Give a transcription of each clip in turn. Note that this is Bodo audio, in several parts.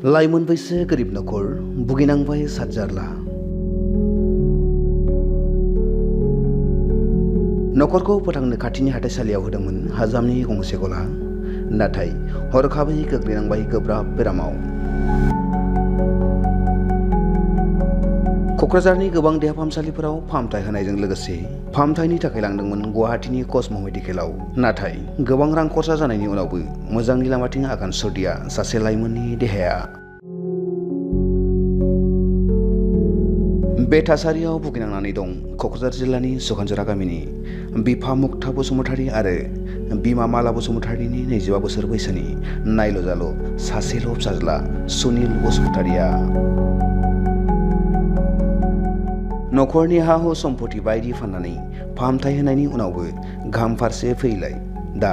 लाइमोन बैसो गोरिब नखर भुगिनांबाय सातजारला। नखरखौ फोथांनो खाथिनि हाथाइसालियाव होदोंमोन हाजामनि गंसे गला, नाथाय हरखाबै गोग्लैनांबाय गोब्राब बेरामाव। क'क्राझारनि गोबां देहा फाहामसालिफोराव फाहामथाय होनायजों लोगोसे फाहामथायनि थाखाय लांदोंमोन गुवाहाटीनि कस्म' मेडिकेलाव। नाथाय गोबां रां खरसा जानायनि उनावबो मोजांनि लामाथिं आगान सुरदिया सासे लाइमोननि देहाया। बे थासारियाव भुगिनांनानै दं क'क्राझार जिल्लानि सुखानजरा गामिनि बिफा मुक्ता बसुमतारी आरो बिमा माला बसुमतारीनि 22 बोसोर बैसोनि नायल' जाल' सासेल' फिसाज्ला सुनिल बसुमतारीया। नखरनि हा हु सम्पति बायदि फाननानै फाहामथाय होनायनि उनावबो गाहाम फारसे फैलाय दा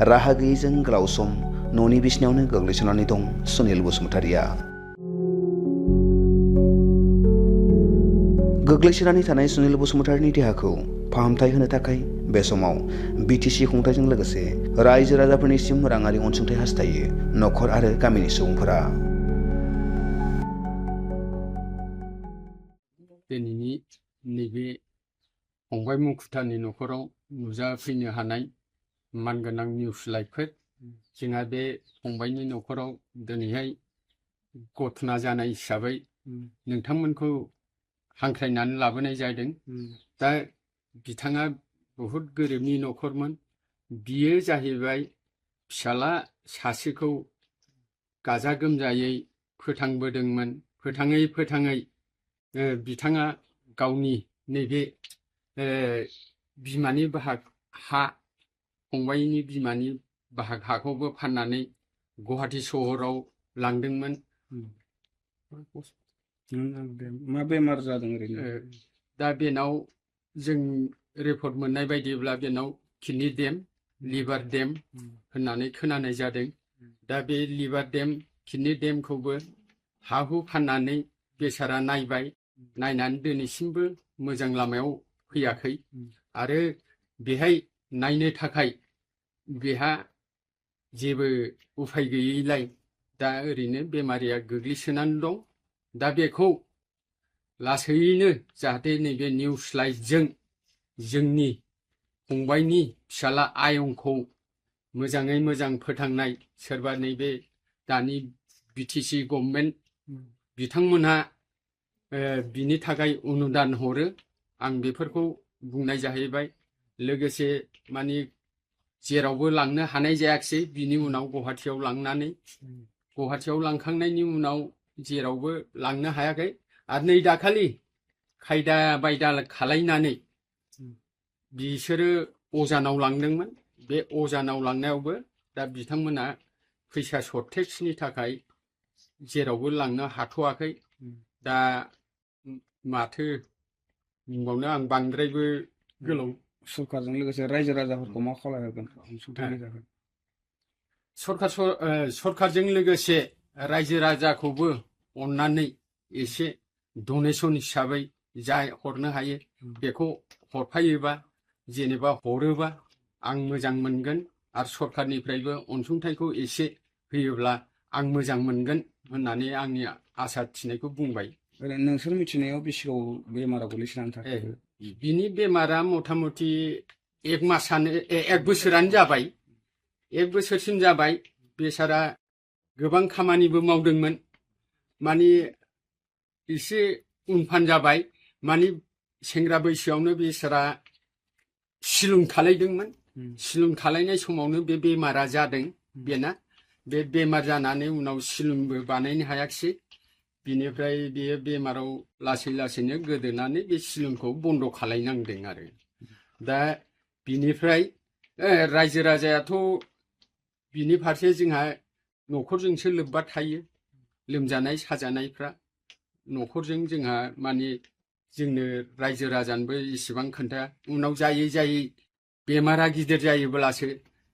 राहा गैयैजों गोलाव सम न'नि बिसिनायावनो गोग्लैसोनानै दं सुनिल बसुमतारीया। गोग्लैसोनानै थानाय सुनिल बसुमतारीनि देहाखौ फाहामथाय होनो थाखाय बे समाव बिटिसि खुंथायजों लोगोसे रायजो राजाफोरनिसिम राङारि अनसुंथाइ हास्थायो नखर आरो गामिनि सुबुंफोरा। दिनैनि नैबे फंबाय मुखुथानि न'खराव नुजाफैनो हानाय मानगोनां निउस लाइभफोर, जोंहा बे फंबायनि न'खराव दिनैहाय घटना जानाय हिसाबै नोंथांमोनखौ हांख्रायनानै लाबोनाय जादों। दा बिथाङा बहुद गोरिबनि न'खरमोन। बियो जाहैबाय फिसाला सासेखौ गाजा गोमजायै फोथांबोदोंमोन। फोथाङै बिथाङा गावनि नैबे बिमानि बाहाग हा, फंबायनि बिमानि बाहाग हाखौबो फाननानै गुवाहाटी सहराव लांदोंमोन। मा बेमार जादों ओरैनो? दा बेनाव जों रिपर्ट मोननाय बायदिब्ला बेनाव किडनि डेम, लिभार डेम होननानै खोनानाय जादों। दा बे लिभार डेम, किडनि डेमखौबो हा हु फाननानै बेसारा नायबाय, नायनानै दिनैसिमबो मोजां लामायाव फैयाखै। आरो बेहाय नायनो थाखाय बेहा जेबो उफाय गैयैलाय दा ओरैनो बेमारिया गोग्लैसोनानै दं। दा बेखौ लासैनो जाहाथे नैबे निउस लाइभजों जोंनि फंबायनि फिसाला आयंखौ मोजाङै मोजां फोथांनाय, सोरबा नैबे दानि बिटिसि गभर्नमेन्ट बिथांमोनहा बिनि थाखाय अनुदान हरो, आं बेफोरखौ बुंनाय जाहैबाय। लोगोसे माने जेरावबो लांनो हानाय जायाखिसै। बिनि उनाव गुवाहाटीयाव लांनानै, गुवाहाटीयाव लांखांनायनि उनाव जेरावबो लांनो हायाखै। आरो नै दाखालि खायदा बायदा खालायनानै बिसोरो अजानाव लांदोंमोन। बे अजानाव लांनायावबो दा बिथांमोना फैसा सर्टेजनि थाखाय जेरावबो लांनो हाथ'वाखै। दा माथो बुंबावनो, आं बांद्रायबो गोलाव। सरकारजों लोगोसे रायजो राजाफोरखौ मा खालामगोन अनसुंथाइनि थाखाय? सरकारजों लोगोसे रायजो राजाखौबो अननानै एसे डनेसन हिसाबै जा हरनो हायो बेखौ हरफायोबा, जेनेबा हरोबा आं मोजां मोनगोन। आरो सरकारनिफ्रायबो अनसुंथाइखौ एसे होयोब्ला आं मोजां मोनगोन होननानै आंनि आसा थिनायखौ बुंबाय। नोंसोर मिथिनायाव बेसेबां बेमाराव गोग्लैसोनानै थाखो? बिनि बेमारा मथा मथि 1 बोसोरानो जाबाय। 1 बोसोरसिम जाबाय। बेसारा गोबां खामानिबो मावदोंमोन, माने एसे उनफान जाबाय। माने सेंग्रा बैसोआवनो बेसारा सिलुन खालायदोंमोन। सिलुन खालायनाय समावनो बे बेमारा जादों बेना। बे बेमार जानानै उनाव सिलुनबो बानायनो हायाखिसै। बिनिफ्राय बेयो बेमाराव लासैनो गोदोनानै बे सिलुनखौ बन्द' खालायनांदों आरो। दा बिनिफ्राय रायजो राजायाथ' बिनि फारसे जोंहा न'खरजोंसो लोब्बा थायो। लोमजानाय साजानायफ्रा न'खरजों जोंहा माने जोंनो रायजो राजानोबो इसेबां खोन्थाया। उनाव जायै बेमारा गिदिर जायोब्लासो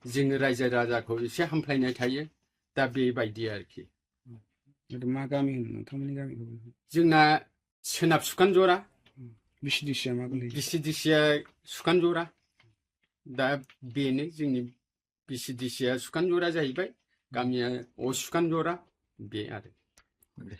जोङो रायजो राजाखौ एसे हामफ्लायनाय थायो। दा बेबायदि आरोखि। मा गामि होनो नोंथांमोननि गामिखौ? जोंना सोनाब सुखानजरा। बिसिडिसिया मा गोलैयो? बिसिडिसिया सुखानजरा। दा बेनो जोंनि बिसिडिसिया सुखानजरा जाहैबाय, गामिया सुखानजरा बे आरो। दे